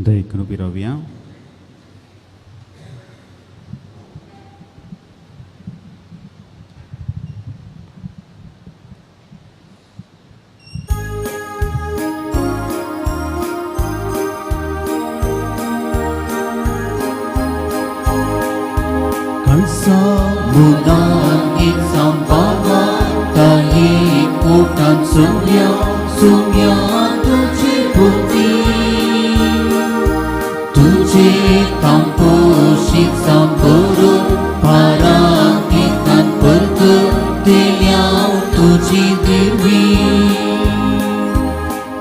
दयेक उबी रावया. सुम्या तुझे भोवती तुझे तांपोशी सांबरून पारांकितान परगटिल्या तुजी दिरवी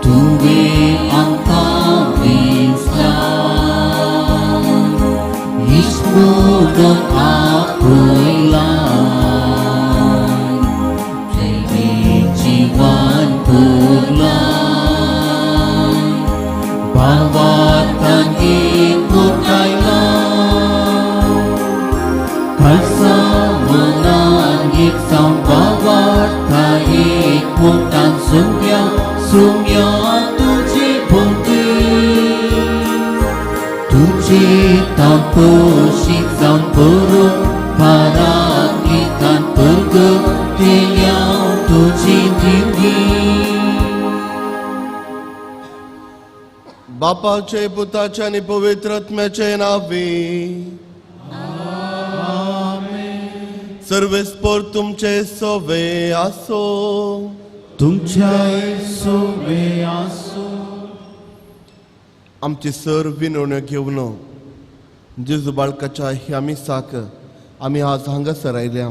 तुवें आमकां वेंचला इश्ट म्हणून आपयला जिवान पुरला भावातांगे कोटायला खासा मनान एक जावन भावार्था एक मोटान सुम्या सुम्या तुजे भोंवती तुजे तापोशी जावन बरोवन पारांकितान परगटिल्या तुजी दिरवी. बापाचे पुताचे आनी पवित्र आत्म्याचे नावे सर्वेस्पोर तुमचे सोवे आसो. तुमच्या सोवे आसो. आमची सर विनवण्यो घेवन जेजू बाळकाच्या ह्या मिसाक आमी आज हांगासर आयल्या.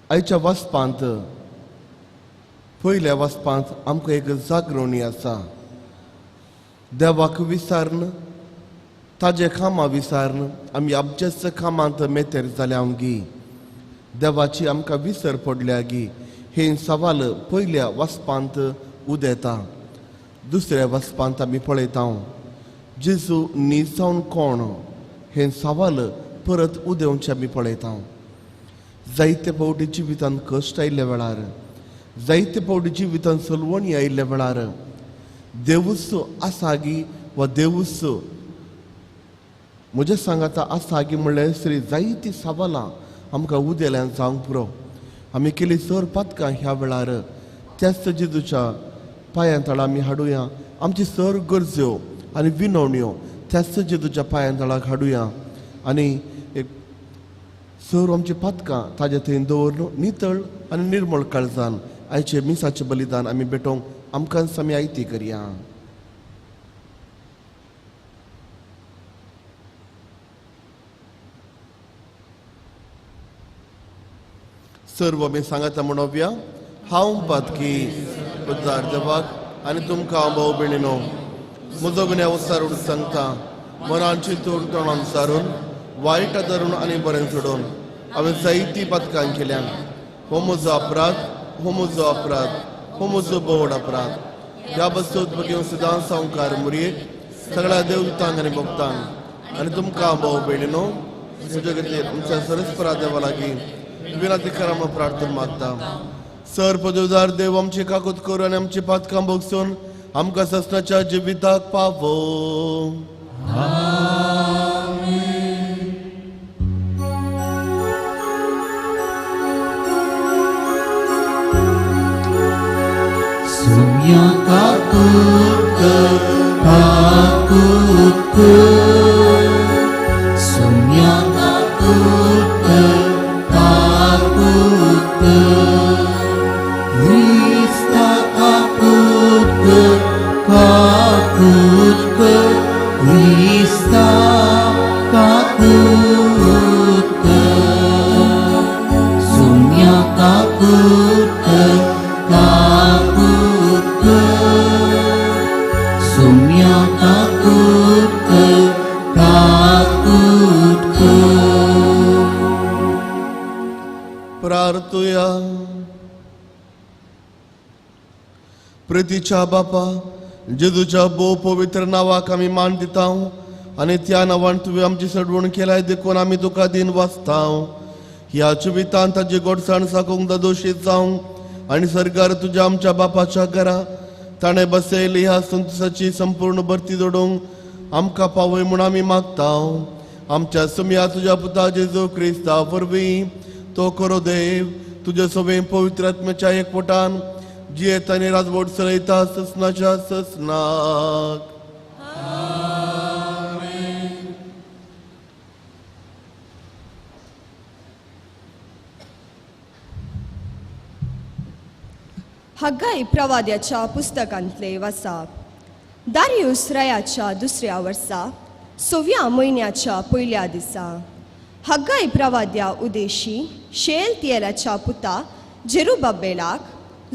आयच्या वाचपांत पयल्या वाचपांत आमकां एक जागरणी आसा. देवाक विसारन ताजे कामां विसारन आमी आमचेच कामांत मेतेर जाल्या आमगी देवाची आमकां विसर पडल्या गी हें सवाल पयल्या वाचपांत उदेता. दुसऱ्या वाचपांत आमी पळयता जेजू न्ही जावन कोण हें सवाल परत उदेवचें आमी पळयता. जायते फावटी जिवितांत कश्ट आयिल्ल्या वेळार जायते फावटी जिवितांत सलवणी आयिल्ल्या वेळार देवूच आसा गी वा देवूच म्हज्या सांगाता आसा गी म्हणल्यार श्री जायतीं सवालां आमकां उदेल्यान जावंक पुरो. आमी केली सर पातकां ह्या वेळार त्याच जेजूच्या पांयां तळा आमी हाडुया. आमची सर गरज्यो आनी विनवण्यो त्याच जेजूच्या पांयां तळाक हाडुया आनी एक सर आमची पातकां ताजे थंय दवरून नितळ आनी निर्मळ काळजान आयचे मिसाचें बलिदान आमी भेटोवंक आमकांच आमी आयती करया. सर्व आमी सांगाता म्हणोवया. हांव पातकी उद्धार देवाक आनी तुमकां हांव भाव भयणीनो म्हजो गुन्यांव सारून सांगता. मनान चिंतून तोंडान सारून वायट धरून आनी बरें सोडून हांवें जायतीं पातकां केल्या. हो म्हजो अपराध, हो म्हजो अपराध, हो म्हजो बोवड अपराध. ह्या बस्तूत भगीन सदां संवकार मुरयेक सगळ्या देवतांक आनी भक्तांक आनी तुमकां भाव भयणीनो म्हज्या खातीर आमच्या सरस्परा देवा लागीं विनंती करा म्हूण प्रार्थना मागता. सर पदवदार देव आमची काकूत करून आनी आमची पातकां भोगसून आमकां ससनाच्या जिविताक पावो. सुम्या काकूत कर काकूत कर सुम्या काकूत कर काकूत कर क्रिस्ता काकूत कर काकूत कर क्रिस्ता काकूत कर सुम्या काकूत कर काकूत कर सुम्या काकूत कर काकूत कर. प्रार्थुया. प्रितीच्या बापा जेजूच्या भोव पवित्र नांवाक आमी मान दिता आनी त्या नांवान तुवें आमची सडवण केल्याय देखून आमी तुका दिन वाचता. ह्या जिवितांत ताजी गोडसाण साकूंक दोशीत जावंक आनी सरकार तुज्या आमच्या बापाच्या घरा ताणें बसयली ह्या संतोसाची संपूर्ण भरती जोडूंक आमकां पावय म्हूण आमी मागता. आमच्या सुमया तुज्या पुता जेजू क्रिस्ता वरवीं तो खरो देव तुज्या सवें पवित्र आत्म्याच्या एकवटान जियेत आनी राजवट चलयता ससनाच्या ससनाक. हाग्गाई प्रवाद्याच्या पुस्तकांतले वासाप. दारियूस रायाच्या दुसऱ्या वर्सा सव्या म्हयन्याच्या पयल्या दिसा हाग्गाई प्रवाद्या उदेशी शेलतियेलाच्या पुता जेरुबाबेलाक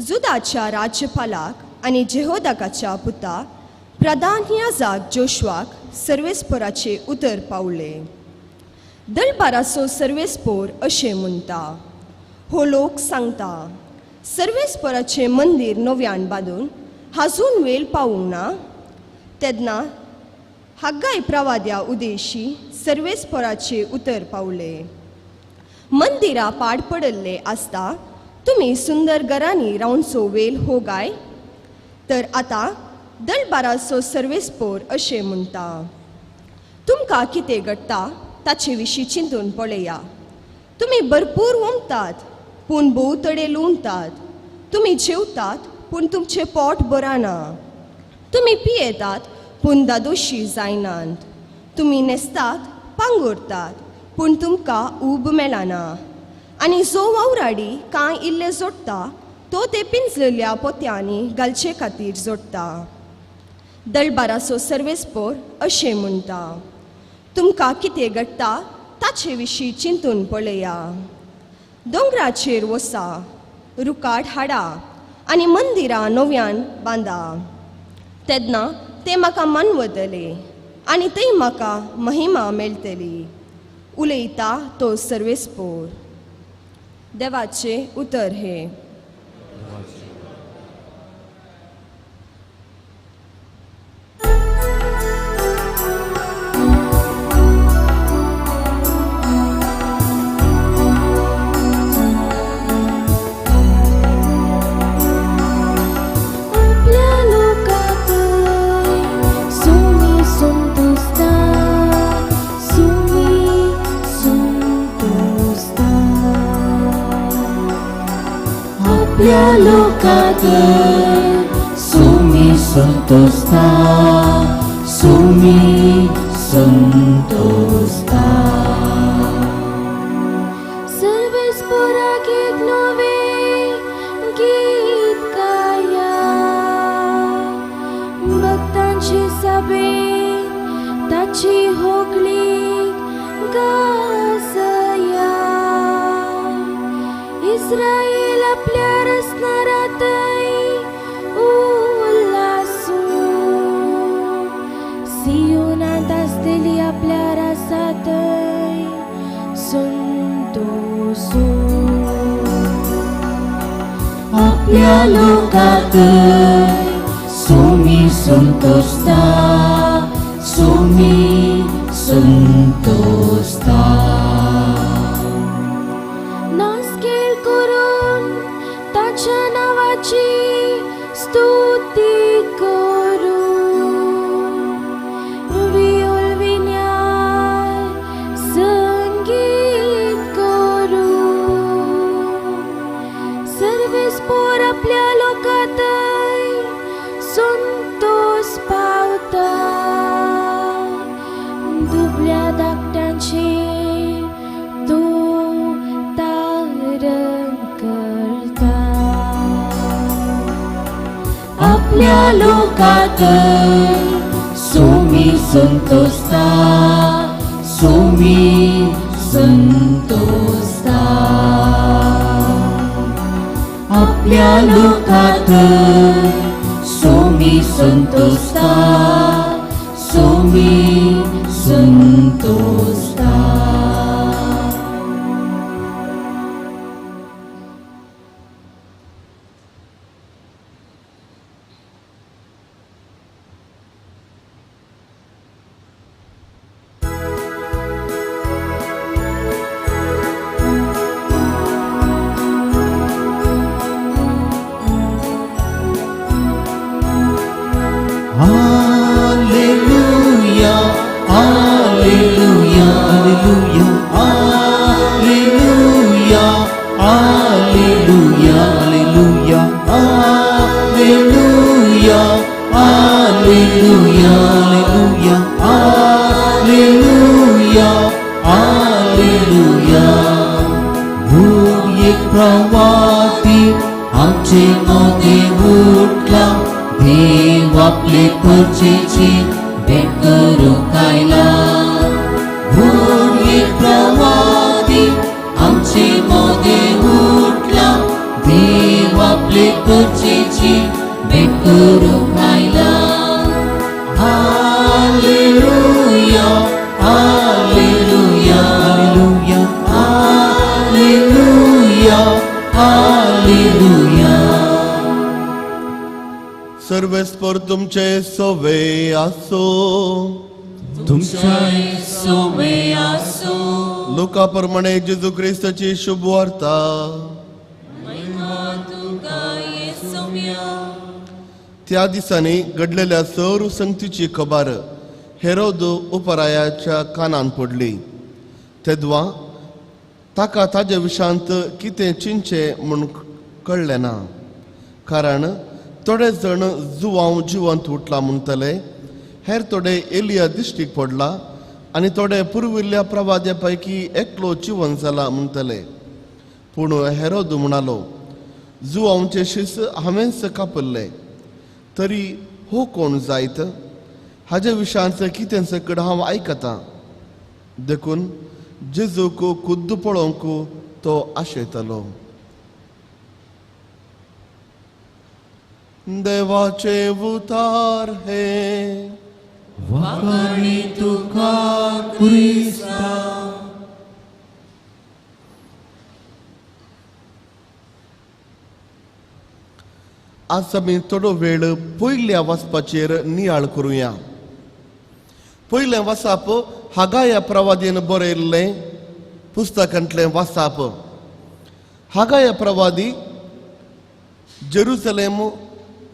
जुदाच्या राज्यपालाक आनी जेहोदाकाच्या पुता प्रधान याजाक जोशवाक सर्वेस्पोराचे उतर पावले. दलबाराचो सर्वेस्पोर अशें म्हणटा, हो लोक सांगता सर्वेस्पोराचें मंदीर नव्यान बांदून हाजून वेल पावूंक ना. तेन्ना हाग्गाई प्रवाद्या उदेशी सर्वेस्पोराचे उतर पावले. मंदिरा पाड पडिल्ले आसता तुमी सुंदर घरांनी रावचो वेल हो गाय. तर आतां दलबाराचो सर्वेस्पोर अशें म्हणटा, तुमकां कितें घडटा ताचे विशीं चिंतून पळया. तुमी भरपूर वमतात पूण भोंवतडे लुंवतात. तुमी जेवतात पूण तुमचें पोट बराना. तुमी पियेतात पूण दादोशी जायनात. तुमी न्हेसतात पांगुरतात पूण तुमकां ऊब मेळना. आनी जो वावराडी कांय इल्लें जोडटा तो ते पिंजलेल्या पोत्यांनी घालचे खातीर जोडटा. दलबाराचो सर्वेस्पोर अशें म्हणटा, तुमकां कितें घडटा ताचे विशीं चिंतून पळया. दोंगराचेर वसा, रुकाट हाडा आनी मंदिरां नव्यान बांदा. तेन्ना ते म्हाका मानवतले आनी थंय म्हाका महिमा मेळटली. उलयता तो सर्वेस्पोर. देवाचें उतर हें. आपल्या लोकात सुमी संतोषता, सुमी संतोषता. सर्वेस्पोरा गीत नवे गीत गाया, भक्तांची सभेत ताची होगळी गाजया. इस्रायल आपल्या रसनारातय उल्हासू, सियोनांत आसतली आपल्या रासातय संतोषू. आपल्या लोकात सुमी संतोषता, सुमी संतोषता. नासकेळ करून ताच्या नावाची स्तुती करू, वियोल विन्याय संगीत करू. सर्वेस्पोर आपल्या लोकातय संतोष पावता, दुबळ्या धाकट्यांची तो तारण करता. आपल्या लोकात सुमी संतोषता, सुमी संतोषता. आपल्या लोकात Sumi संतोषता, Sumi संतोषता. Alleluia, Alleluia, Alleluia, Alleluia, Alleluia, Alleluia, Alleluia, Alleluia, Alleluia, Alleluia. एक प्रवाती आमचे मोदे उठला, देव आपले परचेची भेट करूंक आयला. एक प्रवाती आमचे मोदे उठला, देव आपले परचेची भेट करूंक आयला. Alleluia, Alleluia, Alleluia, Alleluia, Alleluia. सर्वेस्पर तुमचे सोवे आसो. तुमच्या सोवे आसो. लुका प्रमाणे जेजू क्रिस्ताची शुभ वार्ता. महिमा तुका येसुव्या. त्या दिसांनी घडलेल्या सर्व संगतीची खबर हेरोद उपरायाच्या कानान पडली. तेदवा ताका ताज्या विशांत कितें चिंतचें म्हूण कळ्ळें ना, कारण थोडे जण जुवांव जिवंत उठला म्हणटले, हेर थोडे एलिया दिश्टीक पडला आनी थोडे पुर्विल्ल्या प्रवाद्या पैकी एकलो जिवन जाला म्हणटले. पूण हेरोद म्हणालो, जुवांवचे शीस हांवेंच कापल्ले, तरी हो कोण जायत हाजे विशांत कितें सकड हांव आयकतां. देखून जेजूक खुद्द पळोवंक तो आशेतालो. देवाचे उतार हे वाखाणी तुका क्रिस्ता. आज आमी थोडो वेळ पयल्या वाचपाचेर नियाळ करुया. पयलें वाचप हागाया प्रवादीन बरयल्लें पुस्तकांतलें वाचप. हागाया प्रवादी जेरुसलेम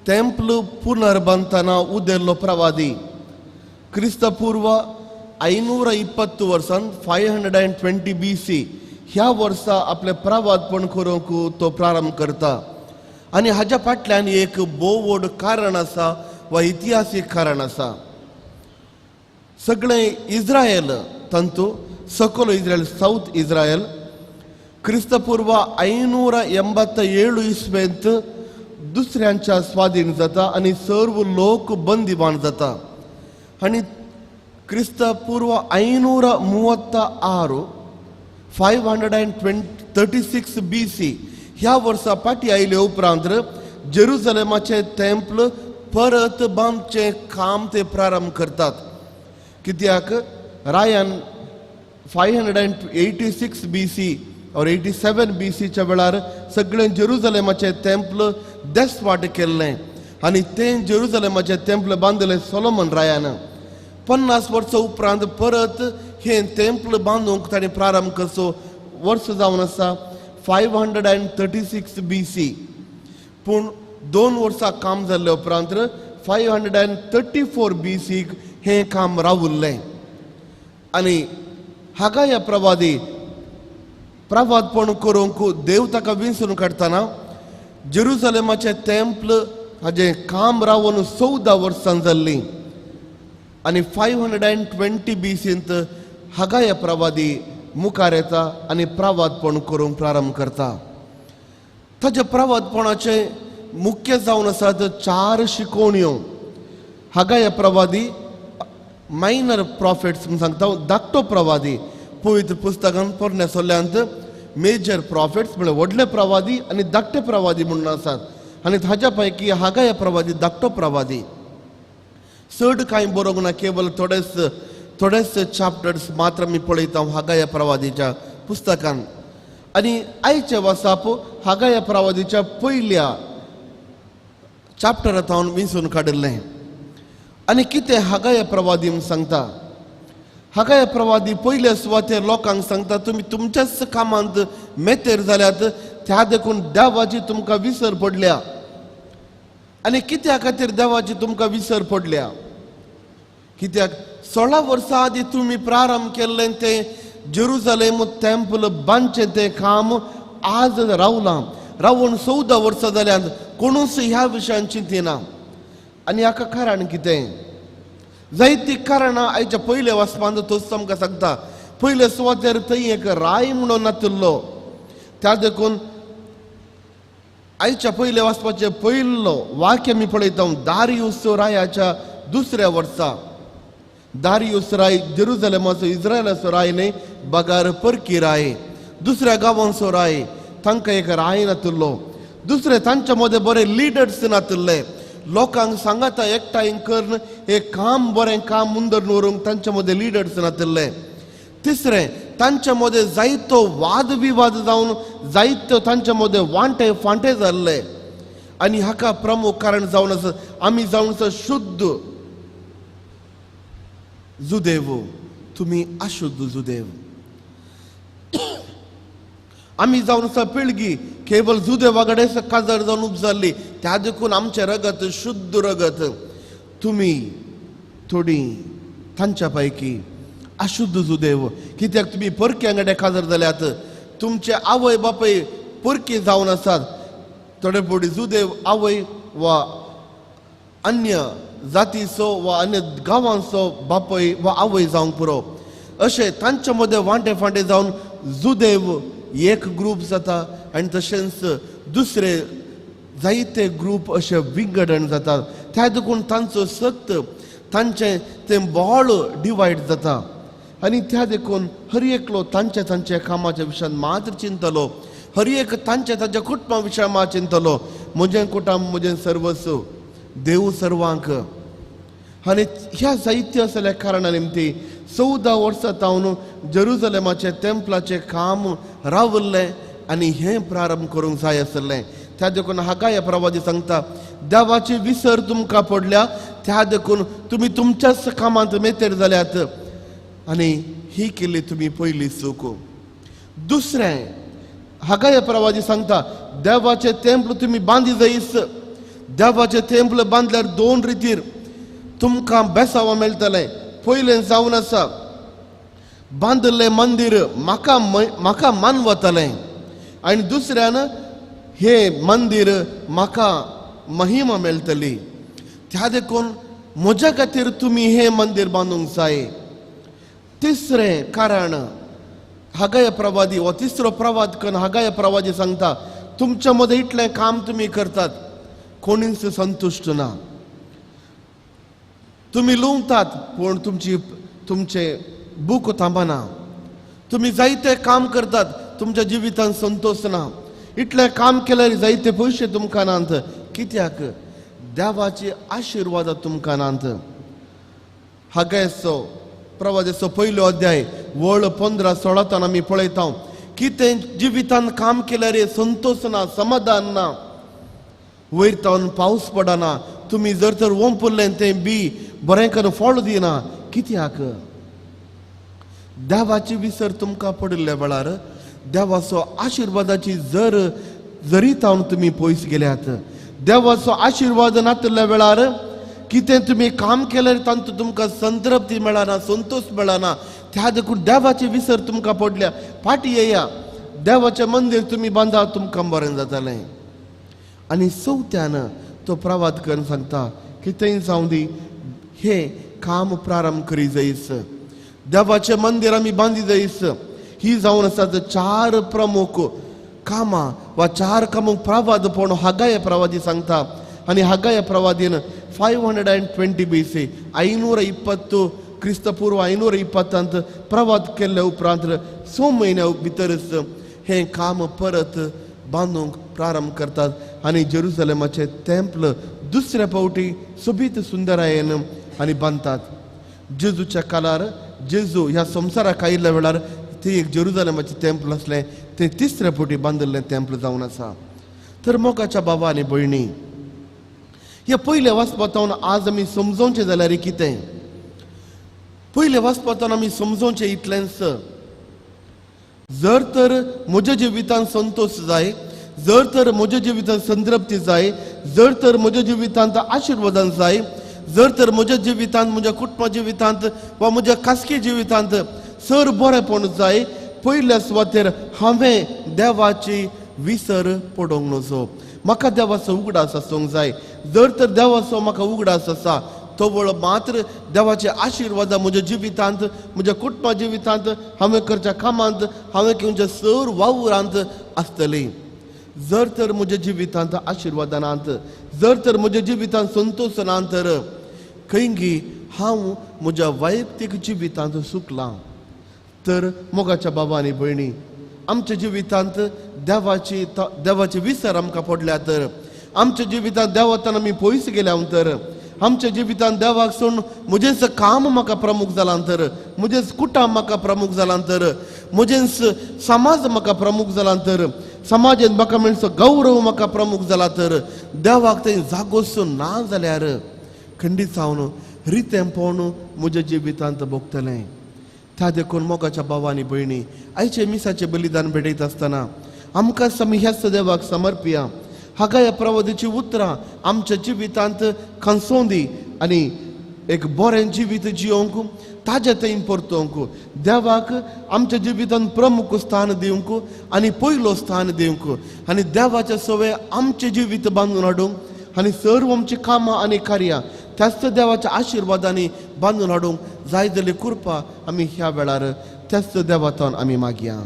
तेम्पल पुनर्बांदतना उदेल्लो प्रवादी. क्रिस्तपूर्व 520 वर्सान 520 BC ह्या वर्सा आपलें प्रवादपण करूंक तो प्रारंभ करता. आनी हाज्या फाटल्यान एक भोव व्हड कारण आसा वा इतिहासीक कारण आसा. सगळें इस्रायल तांतू सकलो इस्रायल सावथ इस्रायल क्रिस्तपूर्व 587 इस्वेंत दुसऱ्यांच्या स्वाधीन जाता आनी सर्व लोक बंदीबान जाता. आनी क्रिस्तपूर्व 536 536 BC ह्या वर्सा फाटीं आयले उपरांत जेरुजलेमाचें तेम्पल परत बांदचें काम ते प्रारंभ करतात. कित्याक रायान 586 BC और 87 BCच्या वेळार सगळें जेरुजलेमाचें तेम्पल देसवाट केल्लें आनी तें जेरुजलेमाचें तेम्पल बांदलें सोलोमन रायान. 50 वर्सां उपरांत परत हें तेम्पल बांदूंक ताणें प्रारंभ करचो वर्स जावन आसा 536 BC. पूण 2 वर्सां काम जाल्ले उपरांत 534 BC हें काम रावुल्लें. आनी हागाया प्रवादी प्रवादपण करूंक देव ताका विंचून काडटना जेरुजलेमाचें तेम्पल हाजें काम रावन 14 वर्सां जाल्लीं आनी 520 BCंत हागाया प्रवादी मुखार येता आनी प्रवादपण करूंक प्रारंभ करता. ताच्या प्रवादपणाचें मुख्य जावन आसात 4 शिकोवण्यो. हागाया प्रवादी मायनर प्रॉफेट्स म्हूण सांगता, धाकटो प्रवादी. पवित्र पुस्तकान पोरण्या सोल्यांत मेजर प्रॉफेट्स म्हळ्यार व्हडले प्रवादी आनी धाकटे प्रवादी म्हणून आसात आनी ताज्या पैकी हागाया प्रवादी धाकटो प्रवादी. चड कांय बरोवंक ना, केवल थोडेच चॅप्टर्स मात्र आमी पळयता हागाया प्रवादीच्या पुस्तकान. आनी आयचें वाचप हागाया प्रवादीच्या पयल्या चॅप्टरा थावन विंचून काडिल्लें. आनी कितें हागाया प्रवादी म्हूण सांगता? हागाया प्रवादी पयल्या सुवातेर लोकांक सांगता, तुमी तुमच्याच कामांत मेतेर जाल्यात, त्या देखून देवाची तुमकां विसर पडल्या. आनी कित्या खातीर देवाची तुमकां विसर पडल्या? कित्याक 16 वर्सां आदीं तुमी प्रारंभ केल्लें तें जेरुजलेम टेम्पल बांदचें तें काम आज रावलां, रावून 14 वर्सां जाल्यान कोणूच ह्या विशयान चिंतिना. आनी हाका कारण कितें? जायतीं कारणां आयच्या पयल्या वाचपांत तोच आमकां सांगता. पयले सुवातेर थंय एक राय म्हणून नातिल्लो, त्या देखून आयच्या पयले वाचपाचें पयलो वाक्य आमी पळयता दारियूस रायाच्या दुसऱ्या वर्सा. दारियूस राय जेरुजलेमाचो इस्रायलाचो राय न्हय, बगार परकी राय, दुसऱ्या गांवांचो राय, तांकां एक राय नातिल्लो. दुसरे तांच्या मदें बरे लिडर्स नातिल्ले, लोकांक सांगाता एकठांय करून एक काम बरें काम मुंदर व्हरूंक तांच्या मदें लिडर्स नातिल्ले. तिसरें तांच्या मदें जायतो वाद विवाद जावन जायतो तांच्या मदें वांटे फांटे जाल्ले. आनी हाका प्रमुख कारण जावन आसा आमी जावन आसा शुद्ध जुदेव, तुमी अशुद्ध जुदेव. आमी जावन आसा पिळगी केवल जुदेवा कडेन काजार जावन उब जाल्ली, त्या देखून आमचें रगत शुद्ध रगत, तुमी थोडी तांच्या पैकी अशुद्ध जुदेव. कित्याक तुमी परक्यां कडेन काजार जाल्यात, तुमचे आवय बापूय परकी जावन आसात. थोडे फावटी जुदेव आवय वा अन्य जातीचो वा अन्य गांवांचो बापूय वा आवय जावंक पुरो, अशें तांच्या मदें वांटे फांटे जावन जुदेव एक ग्रूप जाता आनी तशेंच दुसरे जायते ग्रूप अशे विंगडण जातात. त्या देखून तांचो सक्त तांचें तें बोळ डिवायड जाता. आनी त्या देखून हर एकलो तांच्या तांच्या कामाच्या विशयान मात्र चिंतलो, हर एक तांच्या तांच्या कुटुंबा विशयान मात चिंतलो. म्हजें कुटुंब म्हजें सर्वस्व, देव सर्वांक. आनी ह्या जायत्य आसल्या कारणा निमती 14 वर्सां तावन जेरुजलेमाचें टेम्पलाचें काम रावल्लें आनी हें प्रारंभ करूंक जाय आसलें. त्या देखून हागाय प्रवादी सांगता देवाची विसर तुमकां पडल्या, त्या देखून तुमी तुमच्याच कामांत मेतेर जाल्यात आनी ही केली तुमी पयली चूक. दुसरें हागाय प्रवादी सांगता देवाचें टेम्पल तुमी बांदी जायस. देवाचें टेम्पल बांदल्यार दोन रितीर तुमकां बेसांव मेळटलें. पयलें जावन आसा बांदिल्लें मंदीर म्हाका म्हाका मानवतलें आनी दुसऱ्यान हें मंदीर म्हाका महिमा मेळटली. त्या देखून म्हज्या खातीर तुमी हें मंदीर बांदूंक जाय. तिसरें कारण हागाय प्रवादी हो तिसरो प्रवाद करून हागाय प्रवादी सांगता तुमच्या मदें इतलें काम तुमी करतात, कोणीच संतुश्ट ना. तुमी लुंवतात पूण तुमची तुमचे बूक थांबना. तुमी जायते काम करतात, तुमच्या जिवितांत संतोष ना. इतलें काम केल्यार जायते पयशे तुमकां नात, कित्याक देवाची आशिर्वाद तुमकां नात. हागायचो प्रवादाचो पयलो अध्याय वळ 15-16 आमी पळयता कितें जिवितांत काम केल्यार संतोष ना, समाधान ना. वयर तावन पावस पडना, तुमी जर तर ओंपुरलें तें बी बरें करून फळ दिना, कित्याक देवाची विसर तुमकां पडिल्ल्या वेळार देवाचो आशिर्वादाची जर जरी तावन तुमी पयस गेल्यात. देवाचो आशिर्वाद नातिल्ल्या वेळार कितें तुमी काम केल्यार तातूंत तुमकां संतृप्ती मेळना, संतोष मेळना. त्या देखून देवाची विसर तुमकां पडल्या. फाटीं येया, देवाचें मंदीर तुमी बांदा, तुमकां बरें जातलें. आनी चवथ्यान तो प्रवाद करून सांगता कितेंय जावं दी, हें काम प्रारंभ करी जायस, देवाचें मंदीर आमी बांदी जायस. ही जावन आसात 4 प्रमुख कामां वा 4 कामां प्रवाद पूण हागाय प्रवादी सांगता. आनी हागाय प्रवादीन 520 BC 520 क्रिस्तपूर्व 520 प्रवाद केल्ल्या उपरांत 6 म्हयन्या भितरच हें काम परत बांदूंक प्रारंभ करतात आनी जेरुजलेमाचें टेम्पल दुसऱ्या फावटी सोबीत सुंदरायेन आनी बांदतात. जेजूच्या काळार जेजू ह्या संवसाराक आयिल्ल्या वेळार ती एक जेरुजलेमाचें टेम्पल आसलें, तें तिसऱ्या फावटी बांदिल्लें टेम्पल जावन आसा. तर मोगाच्या बाबा आनी भयणी, ह्या पयल्या वाचपांतल्यान आज आमी समजोवचें जाल्यार कितें? पयल्या वाचपांतल्यान आमी समजोवचें इतलेंच, जर तर म्हज्या जिवितांत संतोष जाय, जर तर म्हज्या जिवितांत संतृप्ती जाय, जर तर म्हज्या जिवितांत आशिर्वादान जाय, जर तर म्हज्या जिवितांत, म्हज्या कुटुंबा जिवितांत वा म्हज्या खासगी जिवितांत सर बरेंपण जाय, पयल्या सुवातेर हांवें देवाची विसर पडोवंक नजो. म्हाका देवाचो उगडास आसूंक जाय. जर तर देवाचो म्हाका उगडास आसा तवळ मात्र देवाचे आशिर्वादा म्हज्या जिवितांत, म्हज्या कुटुंबा जिवितांत, हांवें करच्या कामांत, हांवें घेवच्या सर वावरांत आसतली. जर तर म्हज्या जिवितांत आशिर्वादा नात, जर तर म्हज्या जिवितांत संतोश ना तर खंयगी हांव म्हज्या वैयक्तीक जिवितांत सुकलां. तर मोगाच्या बाबा आनी भयणी, आमच्या जिवितांत देवाची देवाची विसर आमकां पडल्या तर, आमच्या जिवितांत देवातान आमी पयस गेल्या तर, आमच्या जिवितांत देवाक सोडून म्हजेंच काम म्हाका प्रमुख जालां तर, म्हजेंच कुटुंब म्हाका प्रमुख जालां तर, म्हजेंच समाज म्हाका प्रमुख जालां तर, समाजांत म्हाका मेळचो गौरव म्हाका प्रमुख जाला तर, देवाक थंय जागोसो ना जाल्यार खंडीत जावन रितेंपण म्हज्या जिवितांत भोगतलें. त्या देखून मोगाच्या भावा आनी भयणी, आयचे मिसाचें बलिदान भेटयत आसतना आमकां आमी ह्याच देवाक समर्पिया. हागा ह्या प्रवादीची उतरां आमच्या जिवितांत खांसोवं दी आनी एक बरें जिवीत जियोवंक, ताजें थंय परतोवंक, देवाक आमच्या जिवितांत प्रमुख स्थान दिवंक आनी पयलो स्थान दिवंक आनी देवाच्या सवय आमचें जिवीत बांदून हाडूंक आनी सर्व आमचीं कामां आनी कार्यां त्याच देवाच्या आशिर्वादांनी बांदून हाडूंक जाय जाल्ली कृपा आमी ह्या वेळार त्याच देवातून आमी मागया.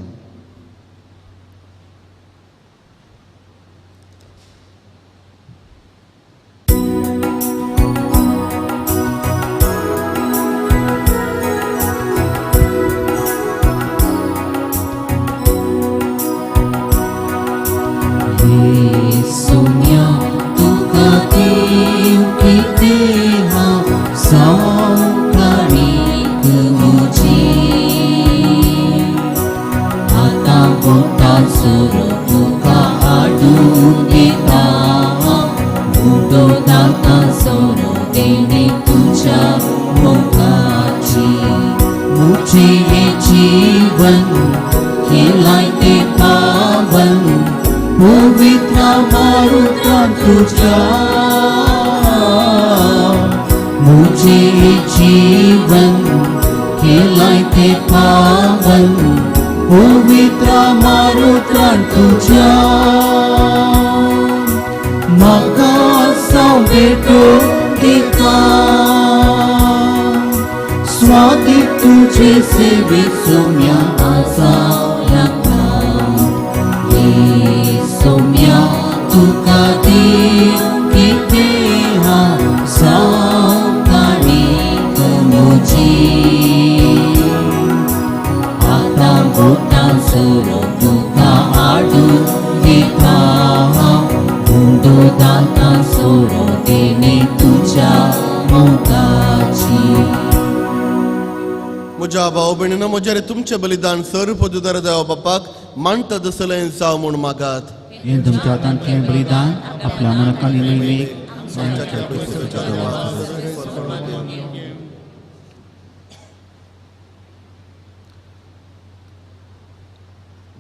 म्हजेर तुमचें बलिदान सर पदुदार देवा बापाक मानता तसलें जावं म्हूण मागात. हें तुमच्या हातांतलें बलिदान आपल्या मनाकानी महिमेक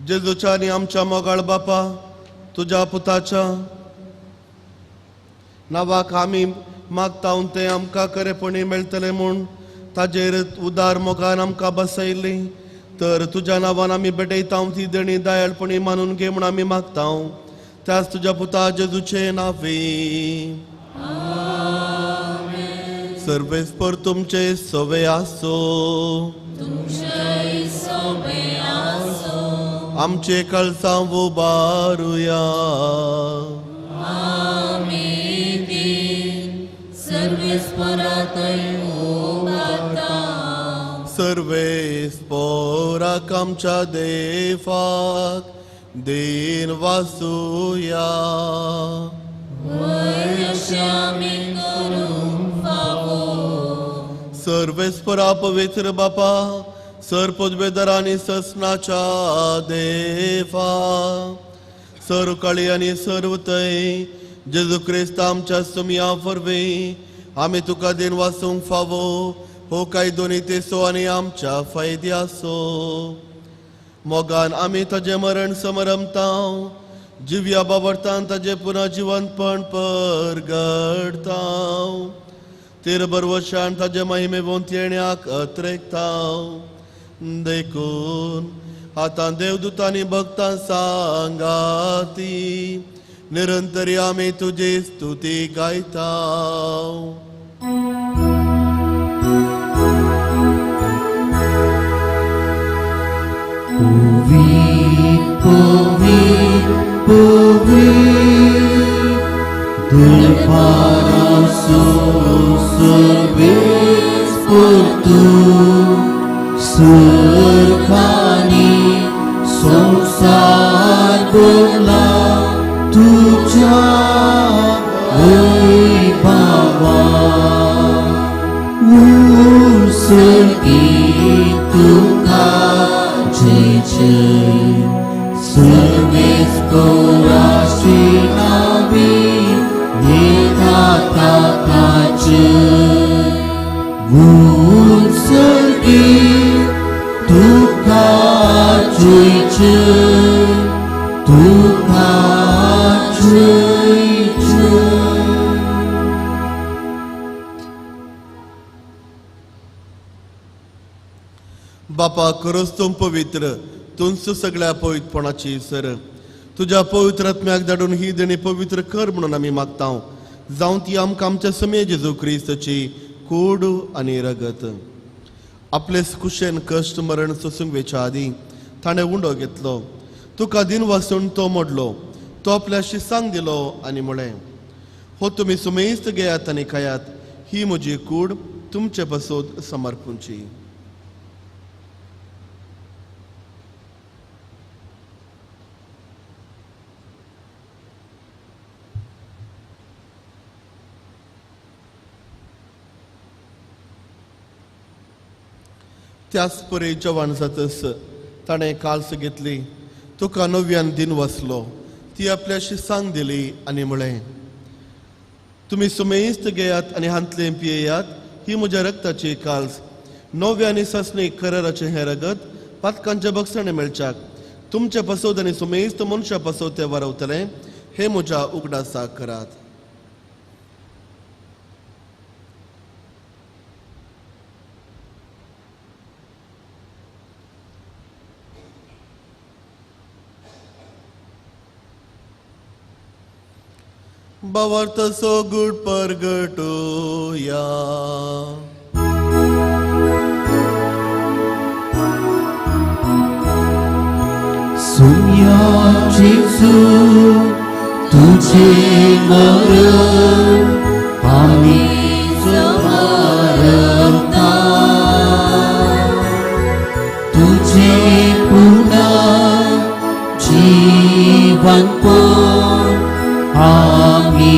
जेजूच्या आनी आमच्या मोगाळ बापा, तुज्या पुताच्या नांवाक आमी मागता तें आमकां खरेपणी मेळटलें म्हूण ताजेर उदार मोगान आमकां बसयली तर तुज्या नांवान आमी भेटयता ती देणी दयाळपणी मानून घे म्हूण आमी मागता त्याच तुज्या पुता जेजूचे नांवे. सर्वेस्पर तुमचे सवे आसो, आमचे कळसां उबारुया. सर्वेस्पोराक आमच्या देवाक then वासुया. सर्वेस्परा पवित्र बापा, सर पदवेदार आनी ससनाच्या देवा, सर्व काळी आनी सर्व थंय जेजू क्रिस्त आमच्या सुमया वरवीं आमी तुका then वासूंक फावो हो कायदो नितेचो आनी आमच्या फायद्याचो. मोगान आमी ताजें मरण समरमता, जिव्या बाबरतान ताजें पुनः जिवंतपण परगडता, तेर बरवशान ताजे महिमे वोंत येण्याक अत्रेकता. देखून आतां देवदूतांनी भक्तां सांगाती निरंतरी आमी तुजी स्तुती गायता. सुरखानी संसार बोला तुझ्या वैभवा उसगी तुका जय जय सर्वेस कोराशी नावी येता ताचे उत्सर्गी तुका जय जय तुका जय जय. बापा खरोच तूं पवित्र, तूंच सगळ्या पवित्रपणाची सर. तुज्या पवित्र आत्म्याक धाडून ही देणी पवित्र कर म्हणून आमी मागता, जावं ती आमकां आमच्या समय जेजू क्रिस्ताची कूड आनी रगत. आपले कुशेन कश्ट मरण सोसूंक वेच्या आदीं ताणें उंडो घेतलो, तुका दिन वासून तो मोडलो, तो आपल्या शिसांक दिलो आनी म्हळें, हो तुमी सुमेस्त घेयात आनी खायात, ही म्हजी कूड तुमचे पासत समर्पूंची. त्याच परी जवान जातस ताणें काल्स घेतली, तुका नव्यान दिन वसलो, ती आपल्या शिसांक दिली आनी म्हळें, तुमी सुमेस्त घेयात आनी हांतलें पियेयात, ही म्हज्या रक्ताची काल्स, नव्या आनी सासणी कराराचें हें रगत पातकांच्या बक्षाणे मेळच्याक तुमच्या पासत आनी सुमेस्त मनशा पासत तें वारवतलें, हें म्हज्या उगडासाक करात. भावार्थ सोगूट परगटोया. सुम्या जेजू तुझे मरण आमी समरता, तुझे पुन्हा जीवन पण आमी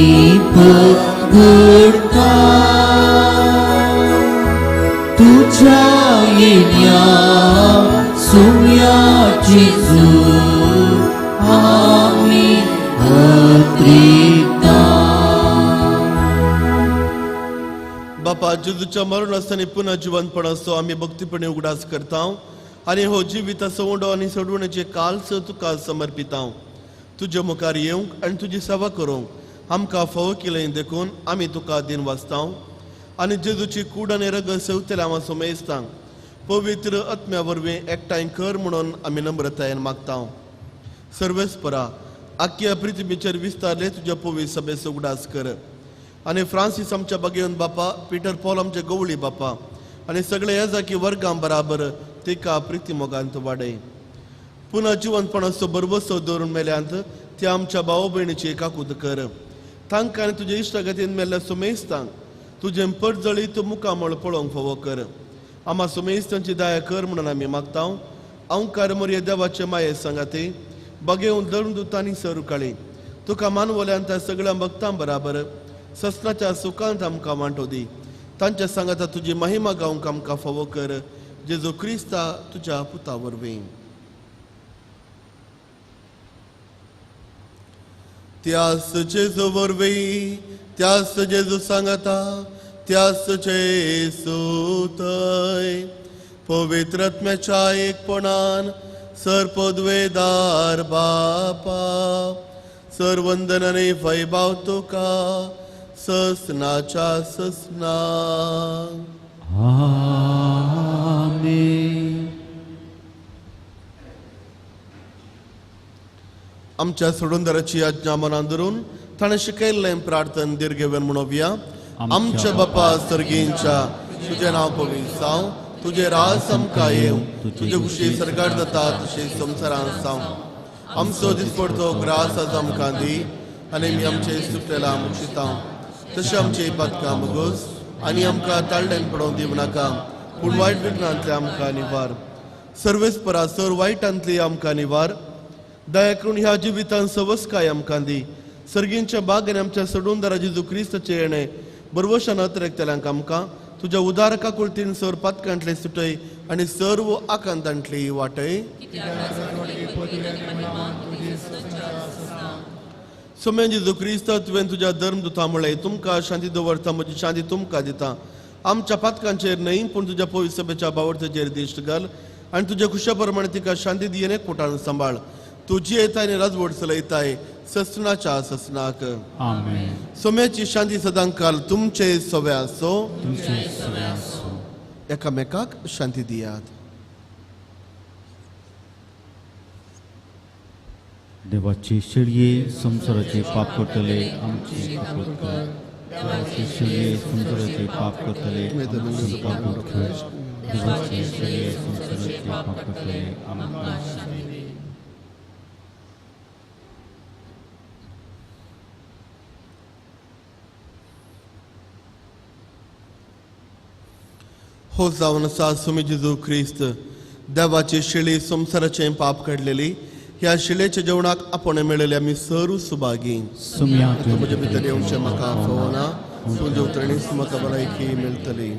पगडता, तुझ्या येण्या सुम्या जेजू आमी अत्रिता. बापा जेजूच्या मरण आसतना पुन्हा जिवंतपणाचो आमी भक्तीपणे उगडास करता आनी हो जिविताचो उंडो आनी सोडवणेचे कालच तुका समर्पिता. तुज्या मुखार येवंक आनी तुजी सेवा करूंक आमकां फावो केलें देखून आमी तुका दिन वाचता आनी जेजूची कूड आनी रगत सेवतले हांव सुमेस्तांक पवित्र आत्म्या वरवीं एकठांय कर म्हणून आमी नम्रतायेन मागता. सर्वेस्परा आख्या पृथ्वीचेर विस्तारले तुज्या पवित्र सभेचो उगडास कर आनी फ्रांसीस आमच्या बागेवन बापा, पिटर पॉल आमचे गवळी बापा आनी सगळे ह्या जाकी वर्गां बराबर तिका प्रिती मोगांत वाडय. पुन्हा जिवंतपणाचो भरवसो दवरून मेल्यांत त्या आमच्या भाव भयणीची काकूत कर, तांकां आनी तुज्या इश्टागतीन मेल्ल्या सुमेस्तांक तुजें परजळीत मुखामळ पळोवंक फावो कर. आमा सुमेस्तांची दया कर म्हणून आमी मागता. अंकार मोरये देवाचे माये सांगाते बगेवन धरून दुतांनी सरू काळी तुका मानवल्यान त्या सगळ्या भक्तां बराबर ससनाच्या सुखांत आमकां वांटो दी. तांच्या सांगाता तुजी महिमा गावंक आमकां फावो कर, जेजू क्रिस्ता तुज्या पुता वरवीं. त्यास जेजू वरवीं, त्यास जेजू सांगाता, त्यास जेजू थंय पवित्र आत्म्याच्या एकपणान सर्पद्वेदार बापा सर्वंदनाने वैभाव तुका ससनाच्या ससना. आमेन. आमच्या सोडूनदाराची आज्ञा मनान धरून ताणें शिकयल्लें प्रार्थन दीर्घेवन म्हणोवया. आमच्या बापा सर्गींच्या, तुजें नांव पवित्र जावं, तुजें राज आमकां येवं, तुजे खुशी सरकार जाता तशें संवसारांत जावं. आमचो दिसपडतो ग्रास आज आमकां दी आनी आमी आमचे सुकलेला मुक्षिता तशें आमचे पातकां मुगोस आनी आमकां ताळ्यान पडोवंक दिवं नाका, पूण वायट विघ्नांतले आमकां निवार. सर्वेस्परा सर वायटांतली आमकां निवार. दया करून ह्या जिवितान सवस्काय आमकां दी. सर्गींच्या बाग आनी आमच्या सोडूनदारा जेजू क्रिस्ताचें येणें बरवशान अतिरेकतल्यांक आमकां तुज्या उदार काकुळतीन सर पातकांतले सुटय आनी सर्व आकांतांतली वाटय. सोम्या जेजू क्रिस्त, तुवें तुज्या धर्मदुता म्हळें, तुमकां शांती दवरता, म्हजी शांती तुमकां दिता. आमच्या पातकांचेर न्हय पूण तुज्या पवित्र सभेच्या बावडतेचेर दिश्ट घाल आनी तुज्या खुशा प्रमाणे तिका शांती दियेन एकवटान सांबाळ. तुजी येताय आनी राजवट चलयताय ससनाच्या ससनाक. आमेन. सोम्याची शांती सदांकाल तुमचे सवे आसो. तुमचे सवे आसो. एकामेकाक शांती दियात. देवाची शिळये संवसाराचे पाप करतले आमची कबूल कर. देवाची शिळये संवसाराचे पाप करतले आमची कबूल कर. देवाची शिळये संवसाराचे पाप करतले आमकां शांती दी. हो जावन आसा सुमी जेजू क्रिस्त, देवाची शिळी संवसाराचें पाप काडलेली, ह्या शिळेच्या जेवणाक आपण मेळिल्ले आमी सर्व सुभागी. सुम्या म्हज्या भितर येवचें म्हाका फावना, तूं जेवतणीच म्हाका भलायकी मेळटली.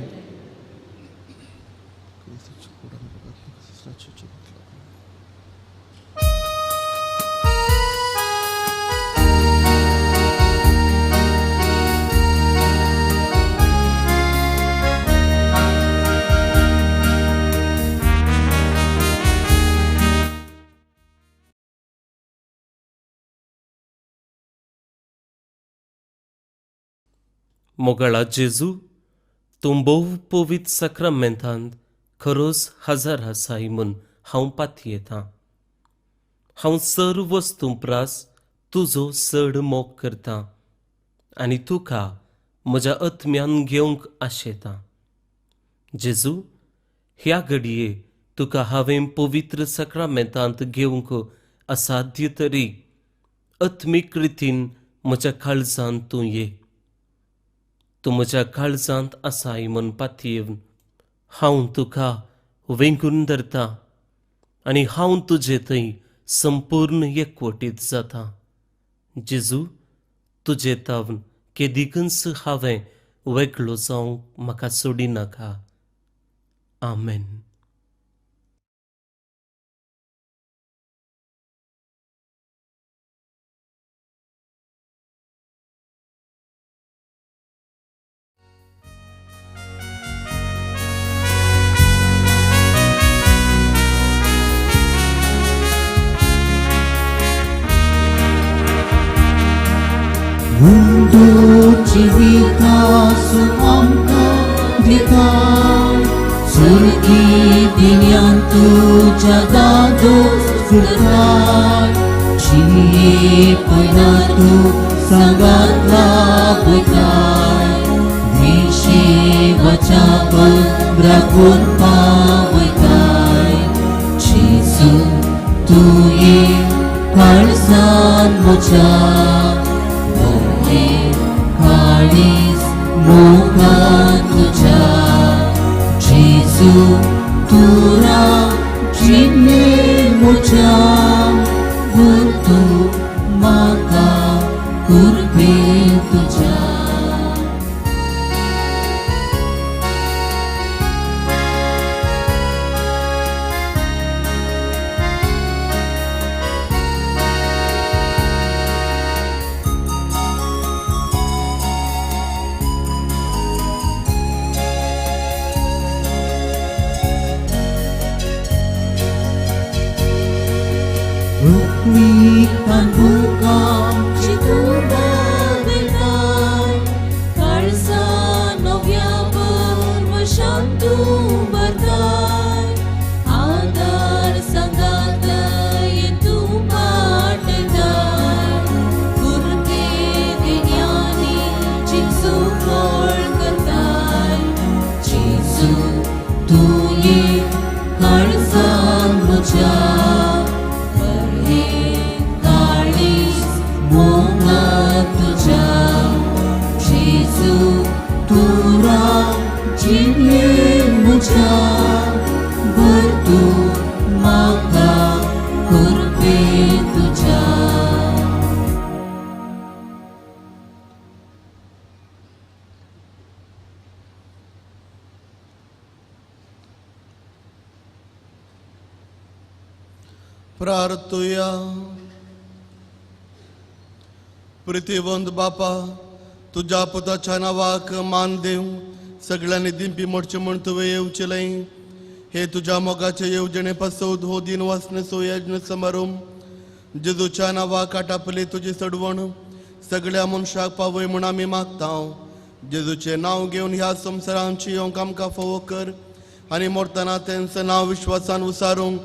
मोगाळा जेजू, तूं भोव पवित्र साक्रामेंतांत खरोच हजर आसाय म्हूण हांव पातयेतां. हांव सर्व वस्तूं प्रास तुजो चड मोग करतां आनी तुका म्हज्या आत्म्यान घेवंक आशेतां. जेजू, ह्या घडये तुका हांवें पवित्र साक्रामेंतांत घेवंक असाध्य तरी आत्मीक रितीन म्हज्या काळजांत तूं ये. तूं म्हज्या काळजांत आसाय म्हूण पातयेवन हांव तुका वेंगून धरता आनी हांव तुजे थंय संपूर्ण एकवटीत जाता. जेजू, तुजे तावन केदिकूच हांवें वेगळो जावंक म्हाका सोडिनाका. आमेन. जिवितासु आमकां दिता, सुर्गी दिन्यान तुज्या दादोस करताय, जिये पयना तूं सांगात लाभताय, देशेवाच्या बंद्राकून पावयताय. जेजू तुये काळजान म्हज्या काळीज मोगान तुज्या. जेजू तुरा जिणे म्हज्या, व्हर तूं म्हाका कुर्बे तुज्या. आदार सांगात तूं पाटता. प्रार्थुया. प्रितीवंत बापा, तुज्या पुताच्या नांवाक मान दिवं सगळ्यांनी दिंपी मोडचें म्हूण तुवें येवचेलें. हे तुज्या मोगाचे येवजणे पासत हो दिन वासनेचो यज्ञ समारोम जेजूच्या नांवाक आटापली तुजी सडवण सगळ्या मनशाक पावय म्हूण आमी मागता. जेजूचें नांव घेवन ह्या संवसारांची येवंक आमकां फावो कर आनी मरतना तेंचें नांव विश्वासान उसारूंक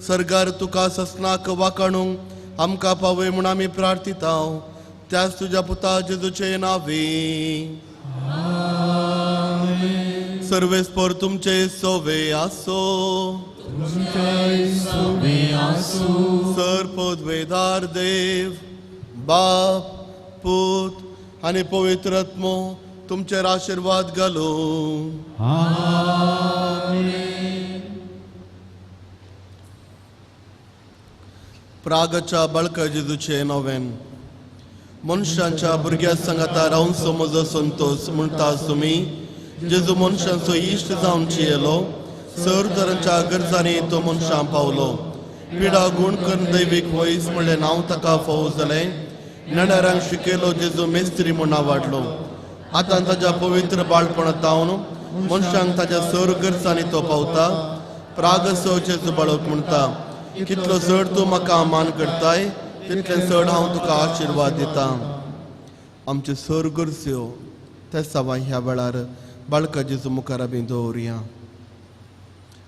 सरगार तुका ससनाक वाकाणूंक आमकां पावय म्हूण आमी प्रार्थिता. त्याच तुज्या पुता जेजूचे नांवे. सर्वेस्पर तुमचे सोवे आसो. सर पदवेदार देव बाप पूत आनी पवित्र आत्मो तुमचेर आशिर्वाद घालूं. प्रागच्या बाळका जेजूचे नोवेन. मनशांच्या भुरग्या सांगाता रावंचो म्हजो संतोस म्हणटा तुमी. जेजू मनशांचो इश्ट जावन येयलो, सर तरांच्या गरजांनी तो मनशां पावलो. पिडा गूण करून दैवीक वयस म्हणलें नांव ताका फावो जालें. नेणारांक शिकयलो जेजू मेस्त्री म्हूण वाडलो. आतां ताज्या पवित्र बाळपणांत जावन मनशांक ताज्या सर गरजांनी तो पावता. प्रागसो जेजू बाळक म्हणटा, कितलो चड तूं म्हाका मान करताय तितलें चड हांव तुका आशिर्वाद दिता. आमच्यो सर गरज्यो ते सवाय ह्या वेळार बाळका जेजू मुखार आमी दवरुया.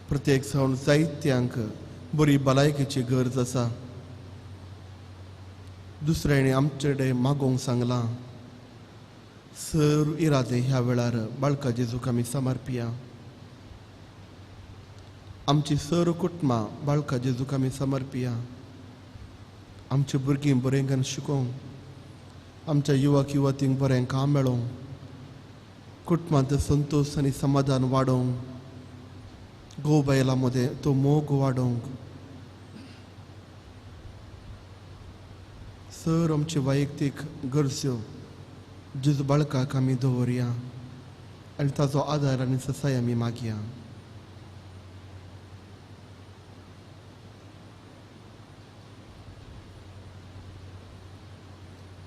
प्रत्येक जावन जायत्यांक बरी भलायकेची गरज आसा. दुसऱ्यांनी आमचे कडेन मागोवंक सांगलां. सर इरादे ह्या वेळार बाळका जेजूक आमी समर्पिया. आमची सर कुटुंबां बाळका जेजूक आमी समर्पिया. आमची भुरगीं बरें शिकोवंक, आमच्या युवक युवतींक बरें काम मेळोवंक, कुटुंबांत संतोश आनी समाधान वाडोवंक, घोव बायलां मदें तो मोग वाडोवंक, सर आमची वैयक्तीक गरज्यो जेजू बाळकाक आमी दवरुया आनी ताचो आदार आनी ससाय आमी मागया.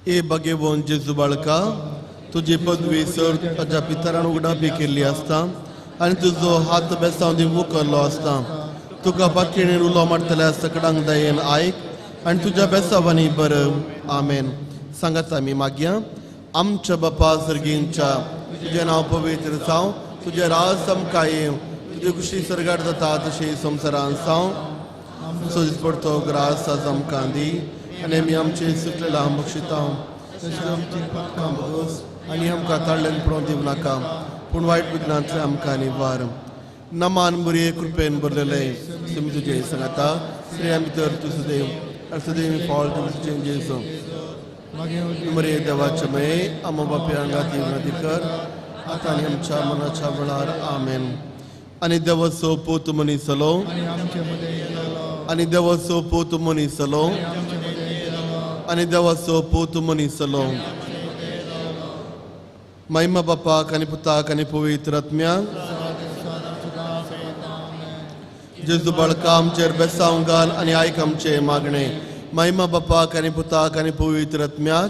ए बागेवन जेजू बाळका, तुजी पदवी सर ताज्या पितरान उगडापी केल्ली आसता आनी तुजो हात बेसांव दिवन उखल्लो आसता. तुका पातयेणेन उलो मारतल्या सकडांक दयेन आयक आनी तुज्या बेसावांनी बरं. आमेन. सांगात आमी मागया. आमच्या बापा सर्गींच्या, तुजें नांव पवित्र जावं, तुजें राज आमकां येवं, तुजी खुशी सर्गार जाता तशी संवसारान जावं. सोदीत पडतो ग्रास आज आमकां दी आनी आमी आमचे सुटलेला बक्षिता आनी आमकां ताळ्यान पडोवन दिवं नाका, पूण वायट विघ्नांतले आमकां निवार. नमान बरे कृपेन भरलेले तुमी तुजें सांगाता, स्त्रियां भितर तूं सदैव आनी सदैव फळ तुजें जेजू. मरे देवाचे मये आमो बापे हांगा विनंती कर आतां आनी आमच्या मनाच्या वेळार. आमेन. आनी देवाचो पूत मनीस जालो, आनी देवाचो पूत मनीस जालो, आनी देवाचो पूत मनीस जालो. महिमा बापाक आनी पुताक आनी पवित्र आत्म्याक. जेजू बाळका आमचेर बेसांव घाल आनी आयक आमचें मागणें. महिमा बापाक आनी पुताक आनी पवित्र आत्म्याक.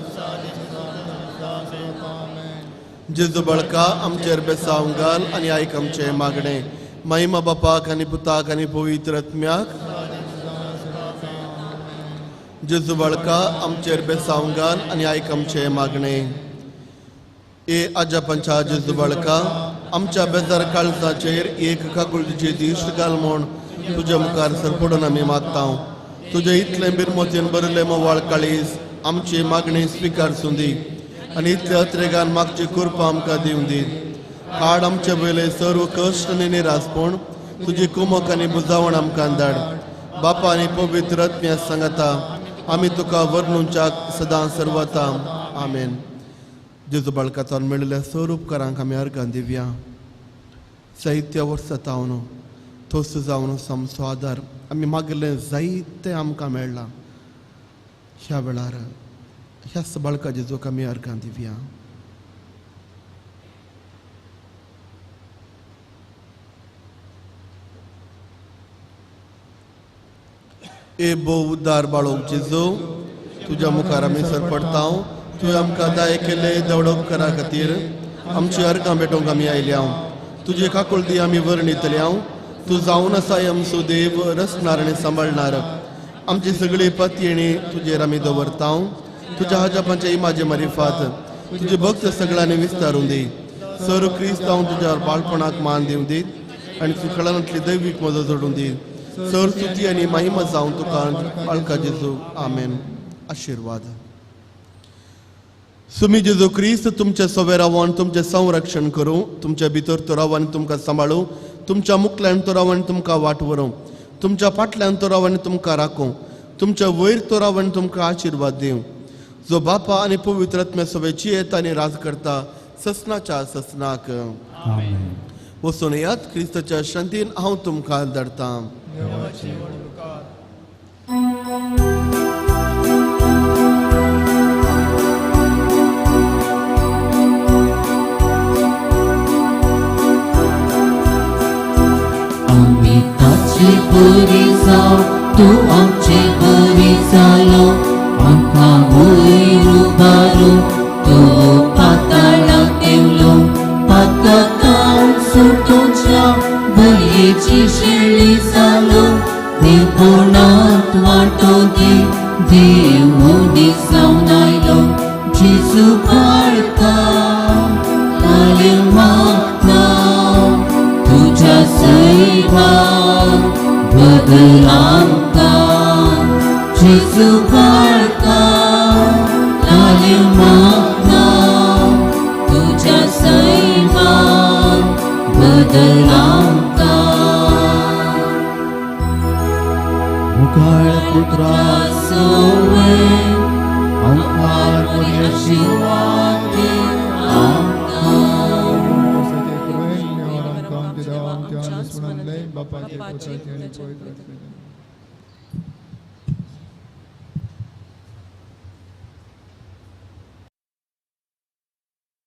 जेजू बाळका आमचेर बेसांव घाल आनी आयक आमचें मागणें. महिमा बापाक आनी पुताक आनी पवित्र आत्म्याक. जेजू बाळका आमचेर बेसांव घाल आनी आयक आमचें मागणें. ए आजा पंचा जेजू बाळका, आमच्या बेजार काळजाचेर एक काकुळटीची दिश्ट घाल म्हूण तुज्या मुखार सरपडून आमी मागता. तुजें इतलें बिरमोतीन भरिल्लें मोवाळ काळीज आमची मागणी स्विकार सुंदी आनी इतल्या अत्रेगान मागची कृपा आमकां दिवं दी. काड आमचे वयले सर्व कश्ट आनी निरासपण तुजी कुमक आनी बुजावण आमकां धाड. बापा आनी पवित्र आत्म्या सांगाता आमी तुका वर्णुच्याक सदां सर्वता. आमेन. जेजू बाळकांतल्यान मेळिल्ल्या सर्व उपकारांक आमी अर्गां दिवया. जायत्या वर्सां तावन तोस जावन आमचो आदार आमी मागिल्लें जायतें आमकां मेळ्ळां. ह्या वेळार ह्याच बाळका जेजूक आमी अर्गां दिवया. ए भोव उद्दार बाळोवंक जेजू, तुज्या मुखार आमी सरपडटा. तुवें आमकां दाय केल्ले देवडो उपकारा खातीर आमची अर्गां भेटोवंक आमी आयल्या. तुजी काकुळटी आमी वर्णितले. तूं जावन आसाय आमचो देव, रचणार आनी सांबाळणार. आमची सगळी पतयेणी तुजेर आमी दवरता. तुज्या हाजापांच्या इमाजे मारिफात तुजे भक्त सगळ्यांनी विस्तारून दी. सर क्रिस्त हांव तुज्या बाळपणाक मान दिवं दी आनी सुखळांतली दैवीक मदत जोडून दी. सर स्तुती आनी महिमा जावन तुका बाळका जेजू. आमेन. आशिर्वाद. सुमी जेजू क्रिस्त तुमच्या सवे रावन तुमचें संरक्षण करूं, तुमच्या भितर तो रावन तुमकां सांबाळूं, तुमच्या मुखल्यान तो रावन तुमकां वाट व्हरूं, तुमच्या फाटल्यान तो रावन तुमकां राखूं, तुमच्या वयर तो रावन तुमकां आशिर्वाद दिवं. जो बापा आनी पवित्र आत्म्या सवेची येता आनी राज करता ससनाच्या ससनाक. वचून येयात. क्रिस्ताच्या शांतीन हांव तुमकां धाडटां. आमी ताची बरी जाव, तूं आमचे बरी जालो. आमकां वयर उबारून तूं पाताळाक देंवलो. पातकान सुटोवच्या बळयेची शेळी जालो. देवपणांत वांटो दी, देव मनीस जावन आयलो. जेजू बाळका लालेव मागता तुज्या सैमान बदल आमकां. जेजू बाळका लालेव मागता तुज्या सैमान बदल आमकां. मुखाळ पुत्रा सोवे आमकार बरी आशिर्वाद दी आमकां. बापाचे, पुत्राचे आनी पवित्र आत्म्याचे.